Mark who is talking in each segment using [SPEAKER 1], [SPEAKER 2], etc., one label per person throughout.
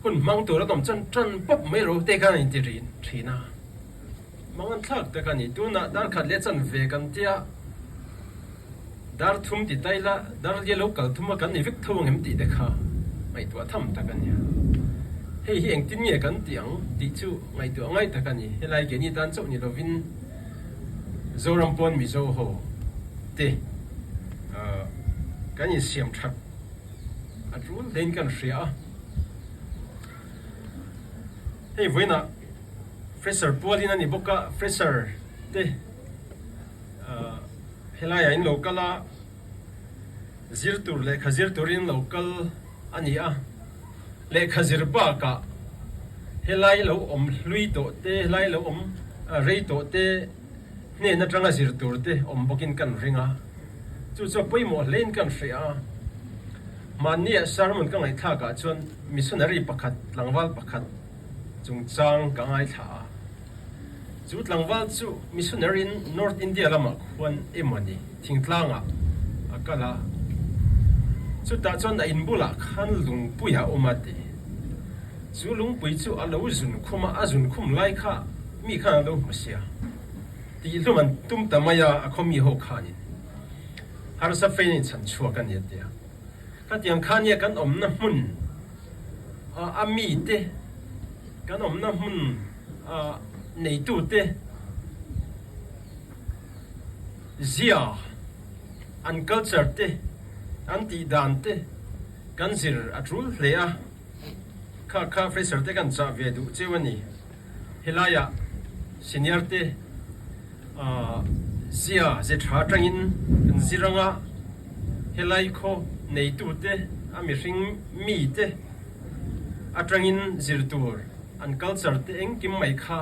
[SPEAKER 1] Hun hmang tur an awm chuan ṭan pawp mai ro te khan a inti rin ṭhin a. Mangan thlak tak a ni. Tunah dar khat leh chanve kan tia dar thum ti ta ila dar lia lo kal thum a kan ni vek tho ang em tih te kha ngaihtuah tham tak a nia. Hei hi engtin nge kan tih ang tih chu ngaihtuah ngai tak a ni. Helai keini tan chauh ni lovin Zoram pawn Mizo ho te kan insiam that a tul hlein kan hria a. Hei vawiinah fresher pualin a ni bawk a, fresher te helaiah in lo kal a, zir tur lehkha zir turin lo kal a ni a, lehkha zir bakah helai lo awm hlui tawh te, helai lo awm rei tawh te hnen atanga zir tur te awm bawkin kan ring a, chu chu a pawimawh hlein kan hria a. Mahnia sermon ka ngaihthlak ah chuan missionary pakhat tlangval pakhat chungchang ka ngaithla a. Chu tlangval chu missionary in North India lamah khuan emawni thingtlang ah a kal a. Chutah chuan a in bulah khan lungpui a awm a ti. Chu lungpui chu a lo zun khum a, a zun khum lai kha mi khan a lo hmu sia. Tihhlum an tum ta mai a, a khaw mi ho khanin. Harsa fein in chhan chhuak a ni a ti a. Khatiang kha nia kan awmna hmun a mite, kan awmna hmun neitute zia, an culture te, an tih dan te kan zir a tul hle a. Kha kha fresher te kan chah ve duh cheu a ni. Helaiah senior te zia ze tha atangin kan zir anga helai khaw neitu te a mihring mi te atangin zir tur an culture te engkim mai kha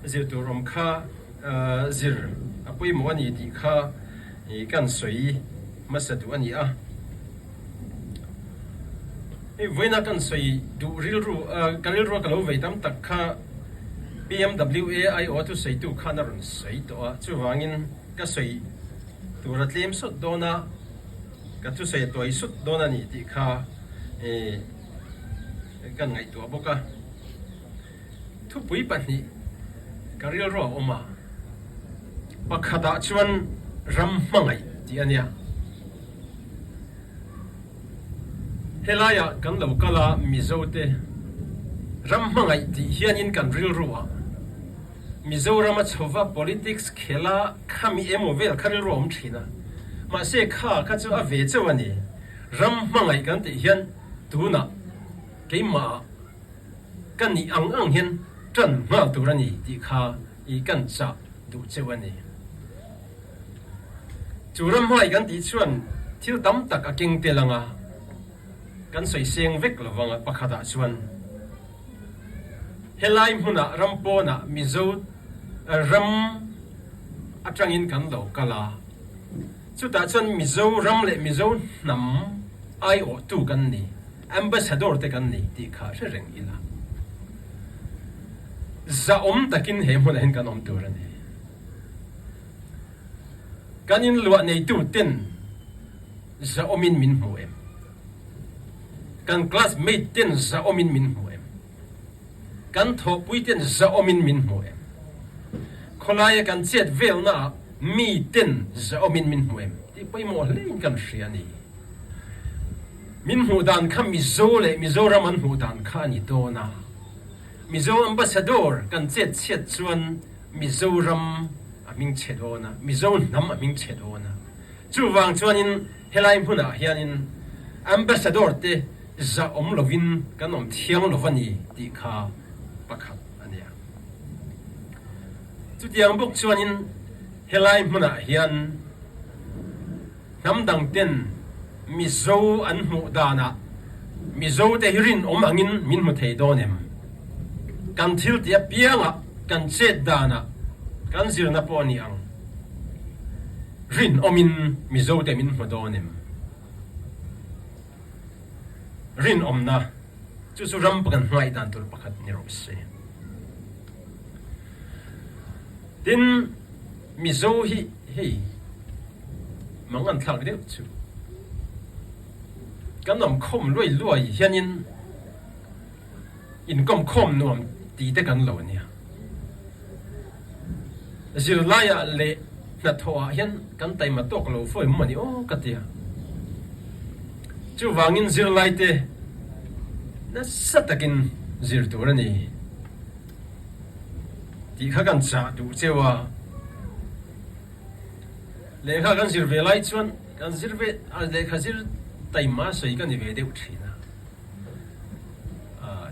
[SPEAKER 1] zir tur awm kha zir a pawimawh a ni tih kha kan sawi hmasa duh a ni a. Hei vawiina kan sawi duh rilru ka rilrua ka lo vei tam tak kha PMWA aiawh a thusawitu khan a rawn sawi tawh a, chuvangin ka sawi tur a tlem sawt dawn a, ka thusawi a tuai sut dawn a ni tih kha kan ngaihtuah bawk a. Thupui pahnih ka rilrua a awm a, pakhatah chuan ram hmangaih tih a nia. Helaiah kan lo kal a Mizote ram hmangaih tih hianin kan rilru ah Mizoram a chhova politics khela khami emaw vel kha rilru a awm thin a, mahse kha kha chu a ve chauh a ni. Ram hmangaih kan tih hian tunah keimah ka nih ang ang hian tan nghal tur a ni tih kha i kan chah duh cheu a ni. Chu ram hmai kan tih chuan thil tam tak a keng tel ang a, kan sawi seng vek lo vang a, pakhatah chuan helai hmunah ram pawnah Mizo ram atangin kan lo kal a, chutah chuan Mizo ram leh Mizo hnam aiawhtu kan ni, Ambassador te kan ni tih kha hre reng ila, zahawm takin he hmunah hian kan awm tur a ni. Kan inluah neitu ten zahawmin min hmu em? Kan classmate ten zahawmin min hmu em? Kan thawhpui ten zahawmin min hmu em? Khawlaia kan chet velnaah mi ten zahawmin min hmu em? Tih pawimawh hlein kan hria a ni. Min hmuh dan kha Mizo leh Mizoram an hmuh dan kha a ni dawn a. Mizo Ambassador kan chet chhiat chuan Mizoram a hming chhe dawn a, Mizo hnam a hming chhe dawn a. Chuvang chuanin helai hmunah hianin Ambassador te zah awm lovin kan awm thiang lo va ni tih kha pakhat a nia. Chutiang bawk chuanin helai hmunah hian Hnam dang ten Mizo an hmuh danah Mizo te hi rinawm angin min hmu thei dawn em? Kan thil tih apiangah kan chet danah kan zirna pawh a ni ang. Rinawmin Mizo te min hmu dawn em? Rinawmna chu chu ram kan hmangaih dan tur pakhat ni rawh se. Tin, Mizo hi hei mang an thlak deuh chu kan awm khawm luai luai hianin. Inkawm khawm nuam ti te kan lo nia. Zirlaiah leh hnathawhah hian kan taima tawk lo fo em mawni aw ka tia. Chuvangin zirlaite nasa takin zir tur a ni tih kha kan chah duh cheu a. Lehkha kan zir ve lai chuan kan zir ve lehkha zir taima sawi ka ni ve deuh thin a.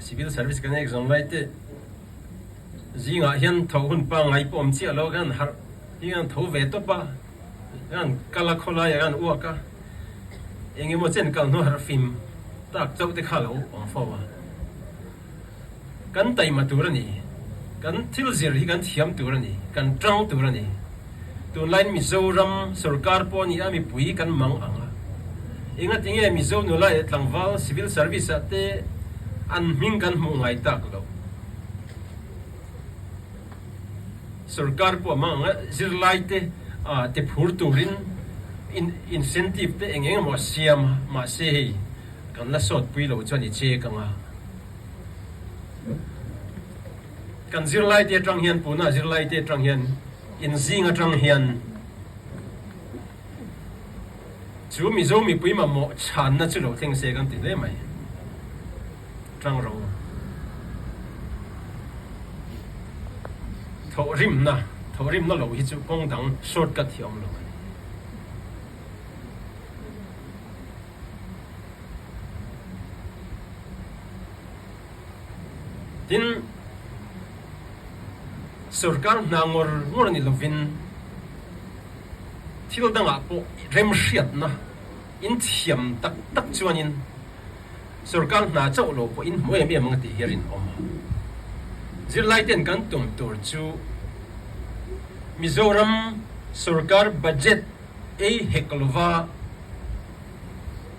[SPEAKER 1] Civil service kan exam lai te zingah hian tho hun pangngai pawh awm chiah lo khan harh hi an tho ve tawp a, an kal a khawlai ah an uak a, eng emaw chen kal hnu harh fim tak chauh te kha a lo awm fo a. Kan taima tur a ni, kan thil zir hi kan thiam tur a ni, kan tang tur a ni. Tunlaiin Mizoram sorkar pawh a ni a, mipui kan mang ang a. Engatinge Mizo nula leh tlangval civil service ah te an hming kan hmuh ngai tak loh? Sorkar pawh a mang ang a, zirlai te te phur turin incentive te eng eng emaw a siam a, mahse hei kan la sawtpui lo chuan i chek ang a. Kan zirlaite atang hian, puna zirlaite atang hian, inzing atang hian chu Mizo mipui mamawh chhanna chu lo thleng se kan ti hle mai. Tang ro. Thawhrimna, thawhrimna lo hi chu kawng dang shortcut hi a awm lo a ni. Tin, sorkar hna ngawr ngawr ni lovin thil dangah pawh remhriatna inthiam tak tak chuanin sorkar hna chauh lo pawh in hmu em em ang tih hi a rinawm a. Zirlaiten kan tum tur chu Mizoram sorkar budget ei hek lova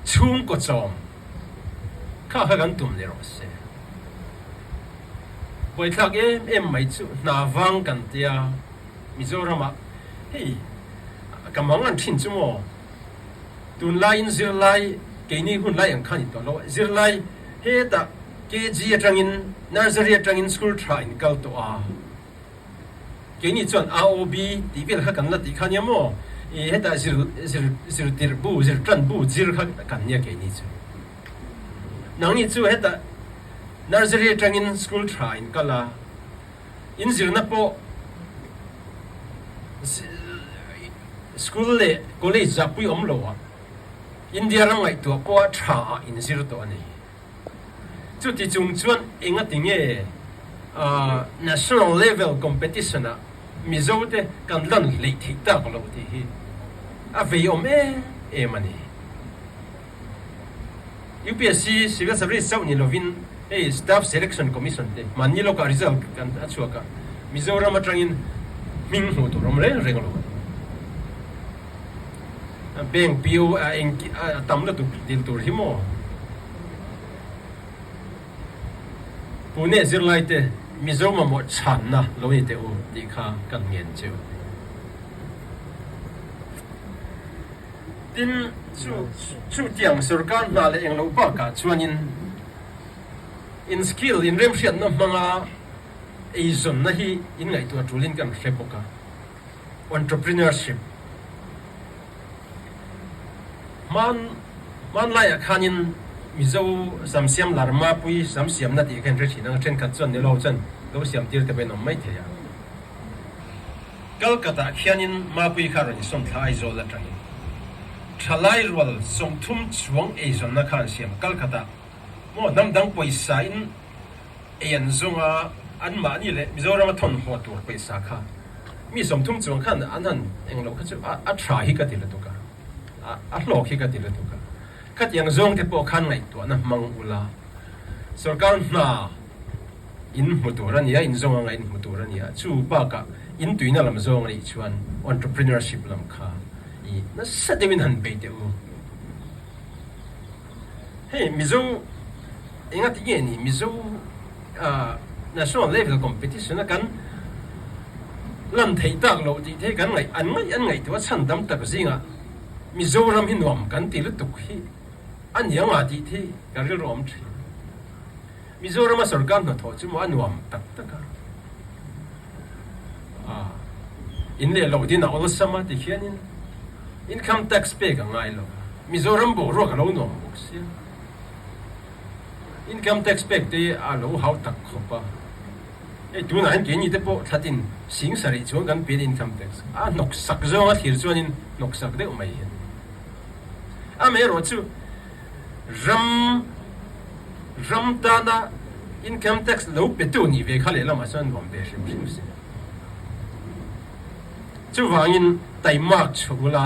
[SPEAKER 1] chhungkaw chawm Kha kha kan tum ni rawh se. Buaithlak em em mai chu hna vang kan tia Mizoramah hei ka mang an thin chu maw tunlaiin zirlai keini hun lai ang khan in tawh lo a zirlai hetah KG atangin nursery atangin school tha in kal tawh a. Keini chuan AOB tih vel kha kan la tih kha nia maw? I hetah zir zir zirtirh bu, zirtan bu zir kha kan nia keini chu. Nangni chu hetah nursery atangin school tha in kal a, in zirna pawh school leh college zahpui awm lo ah India ram ngaihtuah pawha tha ah in zir tawh a ni. Chuti chung chuan engati nge national level competition ah Mizo te kan lan hleih theih tak lo tih hi a vei awm em em a ni. UPSC Civil Service chauh ni lovin hei Staff Selection Commission te mahni lawkah result kan a chhuak a, Mizoram atangin hming hmuh tur awm reng reng lo a ni. Bank PO a eng a tam lutuk dil tur hi maw? Pune zirlai te Mizo mamawh chhanna lo ni teh u tih kha kan ngen cheu. Tin, chu chutiang sorkar hna leh englo bakah chuanin in skill, in remhriatna hmanga eizawnna hi in ngaihtuah tulin kan hre bawk a. Entrepreneurship Hman hmanlaiah khanin Mizo sam siam lar mapui sam siamna tih kha in hre thin ang a, thenkhat chuan ni lo chuan lo siam tir te pawhin awm mai thei a. Kalkatah khianin mapui kha rawn insawn thla Aizawl atangin thalai rual 30 chuang eizawnna kha an siam Kalkatah maw hnam dang pawisa in Ei an zawng a, anmahni leh Mizorama thawn haw tur pawisa kha mi 30 chuang khan an han eng loh kha chu a tha hi ka ti lutuk a, a hlawk hi ka ti lutuk a. Khatiang zawng te pawh khan ngaihtuahna hmang ula, sorkar hna in hmu tur a nia, in zawng anga in hmu tur a nia, chu bakah in tuina lam zawng a nih chuan entrepreneurship lam kha i nasa deuhin han bei teh u. Hei Mizo engati nge ni Mizo National level competition a kan lan theih tak loh tih te hi kan ngaih an ngaih an ngaihtuah a chhan tam tak zingah Mizoram hi nuam kan ti lutuk hi a ni anga tih te hi ka rilru awm thin. Mizorama sorkar hnathawh chu maw a nuam tak tak a, ah in leh loh din a awlsam a ti hianin income tax pek a ngai lo a, Mizoram boruak a lo nuam bawk sia. Income tax pek te a lo hau tak khawp a, hei tunah hian keini te pawh thlatin sing sarih chuan kan pe income tax a hnawksak zawnga thlir chuanin hnawksak deuh mai hian amaherawhchu ram ram tana income tax lo petu nih ve kha lehlamah chuan nuam ve hrim hrim si. Chuvangin taimak chhuah ula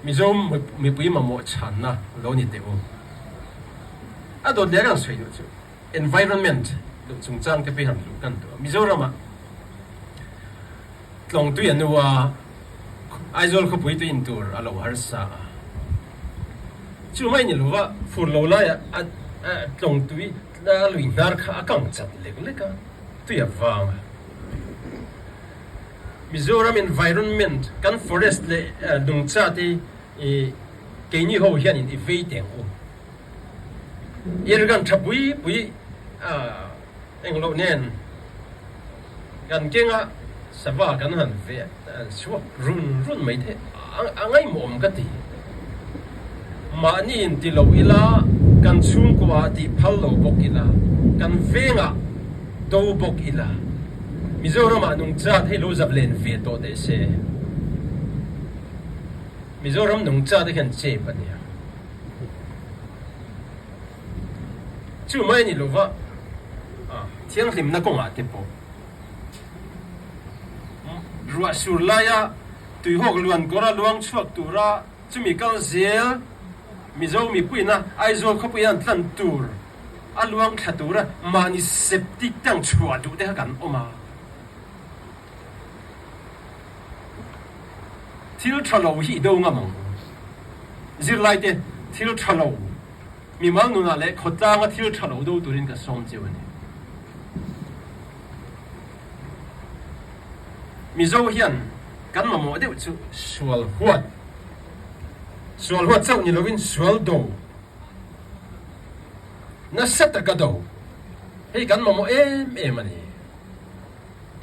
[SPEAKER 1] Mizo mipui mamawh chhanna lo ni teh u. A dawt leh rang sawi duh chu environment duh chungchang te pawh hi han luh kan duh a. Mizoramah Tlawngtui a nu a, Aizawl khawpui tui in tur a lo harsa a. Chu mai ni lova fur lo laiah a tlawngtui a lui hnar kha a kang chat lek lek a, tui a vang a. Mizoram environment kan forest leh nungcha te i keini ho hianin i vei teng u. Irgan tha pui pui engloh nen kan kenga sava kan han ve chhuak run run mai thei a ngaihmawm ka ti. Mahni in ti lo ila, kan chhungkua ah tih phal lo bawk ila, kan vengah do bawk ila, Mizoramah nungchat hei lo zap len ve tawh teh se. Mizoram nungchat te hian chep a nia. Chu mai a ni lova, thianghlimna kawngah te pawh ruah sur laia tuihawk luan kawra luang chhuak tura Chumi kal zel Mizo mipuina Aizawl khawpui an tlan tur a luang thla tura mahni septic tank chhuah duh te kha kan awm a. Thil tha lo hi i do ngam ang u. Zirlai te thil tha lo mimal nunah leh khawtlanga thil tha lo do turin ka sawm cheu a ni. Mizo hian kan mamawh deuh chu sual huat, sual huat chauh ni lovin sual do, nasa taka do hei kan mamawh em em a ni.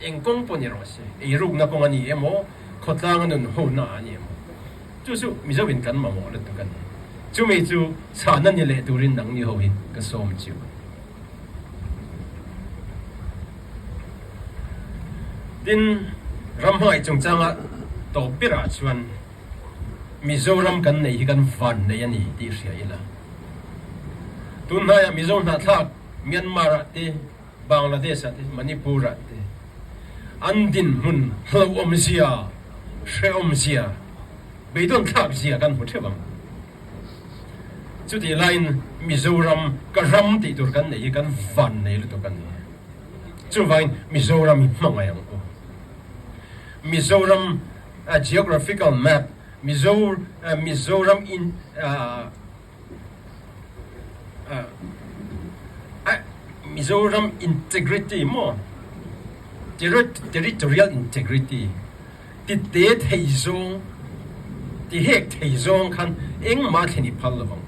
[SPEAKER 1] Eng kawng pawh ni rawh se, eirukna kawng a ni emaw, khawtlanga nun hona a ni emaw, chu chu Mizo in kan mamawh lutuk a ni. Chumi chu chhahna ni leh turin nangni ho hi ka sawm chiu a ni. Tin, ramhmangaih chungchanga tawp berah chuan Mizoram kan neih hi kan van nei a ni tih hria ila. Tun hnaiah Mizo hnahthlak Myanmar-ah te, Bangladesh-ah te, Manipur-ah te an dinhmun hlauhawmzia, hrehawmzia, beidawnthlakzia kan hmu theuh ang. Chutih laiin Mizoram ka ram tih tur kan neih hi kan van nei lutuk a ni. Chuvangin Mizoram hi hmangaih ang u. Mizoram geographical map, Mizo Mizoram in Mizoram integrity maw territorial integrity Ti te thei zawng, ti hek thei zawng khan engmah thlen i phal lovang.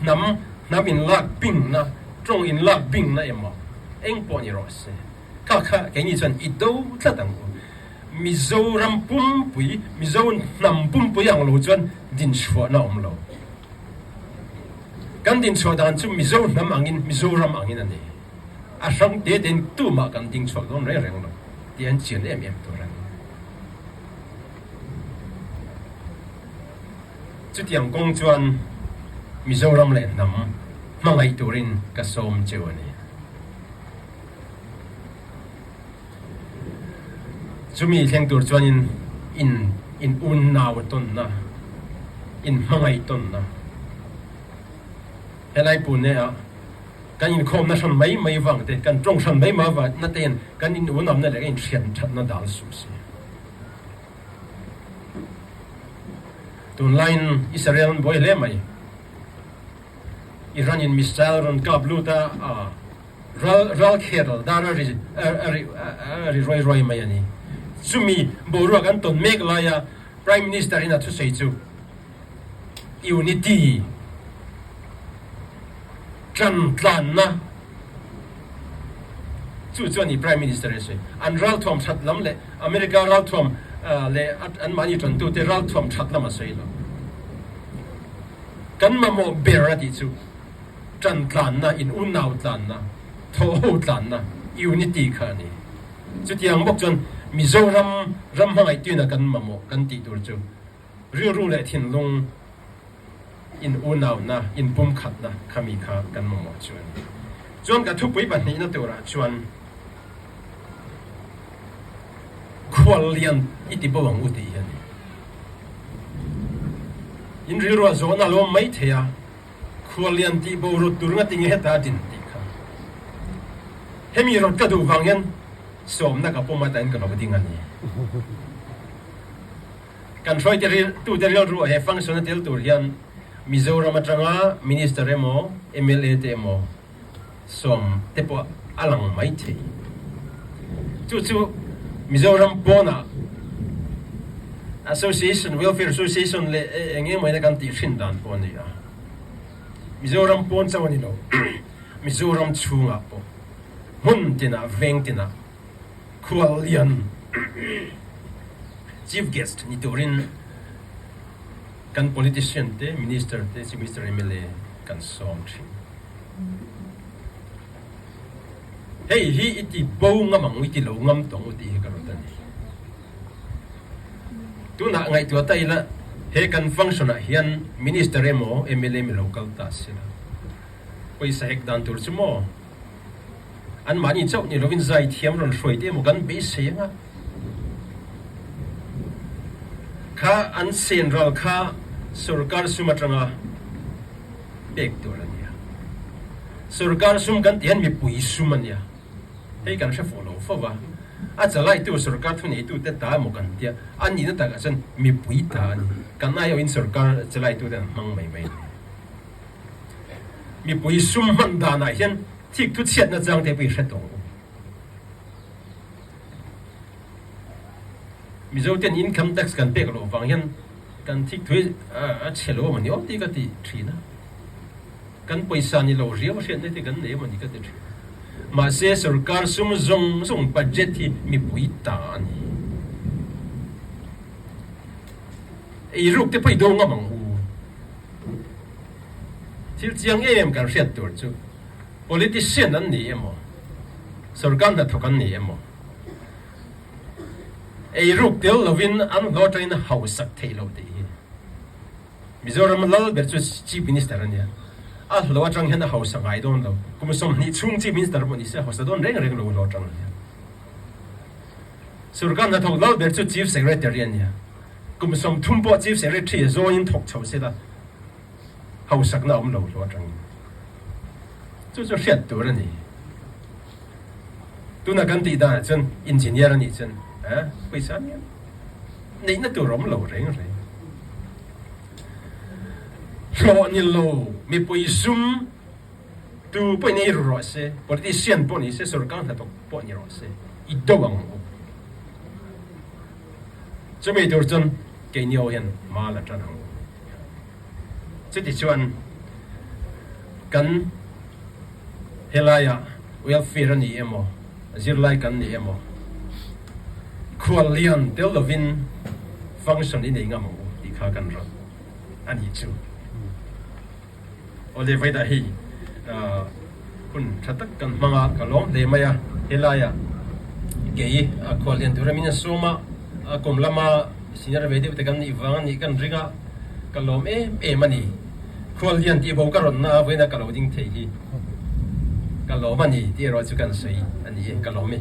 [SPEAKER 1] Hnam, hnam in lak bingna, tawng in lak bingna emaw eng pawh ni rawh se. Kha kha keini chuan i do tlat ang u. Mizoram pumpui, Mizo hnam pumpui ang lo chuan dinchhuahna awm lo. Kan dinchhuah dan chu Mizo hnam angin, Mizoram angin a ni. A hrang te tein tumah kan dingchhuak dawn reng reng lo tih an chian em em tur a ni. Chutiang kawng chuan Mizoram leh hnam hmangaih turin ka sawm cheu a ni. Chumi thleng tur chuanin in in unnau tawnna, in hmangaih tawnna helai Pune-ah Kan inkhawmna hran mai mai vang te, kan tawng hran mai mai vang na tein kan inunamna leh kan inhriat thatna dal suh si. Tunlaiin Israel an buai hle mai. Iran in missile rawn kap lut a, ral ral khel dar a ri a ri a ri ruai ruai mai a ni. Chumi boruak an tawn mek laia Prime Minister in a thusawi chu Unity, Ṭan tlanna. Chu chu a ni Prime Minister in a sawi. An ralthuam that lam leh America ralthuam leh anmahni tantute ralthuam that lam a sawi lo. Kan mamawh ber a tih chu tan tlanna, in unau tlanna, thawhho tlanna, unity, kha a ni. Chutiang bawk chuan Mizoram ram hmangaihtuina kan mamawh kan tih tur chu rilru leh thinlung in unauna, in pumkhatna khami kha kan mamawh chu a ni. Chuan ka thupui pahnihna turah chuan khuallian i ti bo ang u tih hi a ni. In rilruah zawhna a lo awm mai thei a, Khuallian tih boruak tur nga tinge heta a din tih kha. Hemi rawt ka duh vang hian sawmna ka pawm atangin ka lo ding a ni. Kan hruaite ril tute rilruah he function a tel tur hian Mizoram atanga Minister emaw mla te emaw sawm te pawh a lang mai thei. Chu chu Mizoram pawnah Association, Welfare Association leh eng eng maina kan tih hrin dan pawh a ni a. Mizoram pawn chauh a ni lo, Mizoram chhungah pawh hmun tinah, veng tinah khuallian Chief Guest ni turin kan politician te, Minister te, Chief Minister, mla kan sawm thin. Hei hi i ti bo ngam ang u, i ti lo ngam tawng u tih hi ka rawt a ni. Tunah ngaihtuah ta ila he kan function ah hian Minister emaw mla mi lo kal ta si la, pawisa hek dan tur chu maw anmahni chauh ni lovin zai thiam rawn hruai te emaw kan beisei anga kha an sen ral kha sorkar sum atanga pek tur a nia. Sorkar sum kan tih hian mipui sum a nia. Hei kan hre fuh lo fo va. A chalaitu sorkar thuneitute ta emaw kan tia, a nihna takah chuan mipui ta a ni. Kan aiawhin sorkar chalaitute an hmang mai mai a ni. Mipui sum hman danah hian thik thu chhiatna chang te pawh i hre tawh ang u. Mizo ten income tax kan pek loh vang hian kan thik thui a chhe lo a mawni aw tih ka ti thin a. Kan pawisa ni lo riau hriatna te kan nei a mawni ka ti thin. Mahse sorkar sum zawng zawng budget hi mipui ta a ni. Eiruk te pawh i do ngam ang u. Thil chiang em kan hriat tur chu politician an ni emaw, sorkar hnathawk an ni emaw, Eiruk tel lovin an hlawh atangin hausak theih loh tih hi Mizoram lal ber chu Chief Minister a nia. A hlawh atang hian a hausa ngai dawn lo. Kum 20 chhung Chief Minister pawh ni se a hausa dawn reng reng lo hlawh atang hian. Sorkar hnathawk lal ber chu Chief Secretary a nia. Kum 30 pawh Chief Secretary a zawngin thawk chho se la hausakna a awm lo hlawh atangin. Chu chu hriat tur a ni. Tuna kan tih danah chuan engineer a nih chuan pawisa nia neihna tur a awm lo reng reng. Hlawh ni lo mipui sum tu pawhin ei ru rawh se, politician pawh ni se, sorkar hnathawk pawh ni rawh se, i do ang u. Chumi tur chuan keini ho hian hma la tan ang u. Chutichuan kan helaiah welfare a ni emaw, zirlai kan ni emaw, khuallian tel lovin function i nei ngam ang u tih kha kan rawt a nih chu. Awle Vaida hei hun tha tak kan hmang a, ka lawm hle mai a, helaiah kei khuallian tura min a sawm a, a kum lama senior ve deuh te kan nih vang a nih kan ring a, ka lawm em em a ni. Khuallian tih bo ka rawn na a vawiina ka lo ding thei hi ka lawm a ni tih erawh chu kan sawi a ni e, ka lawm e.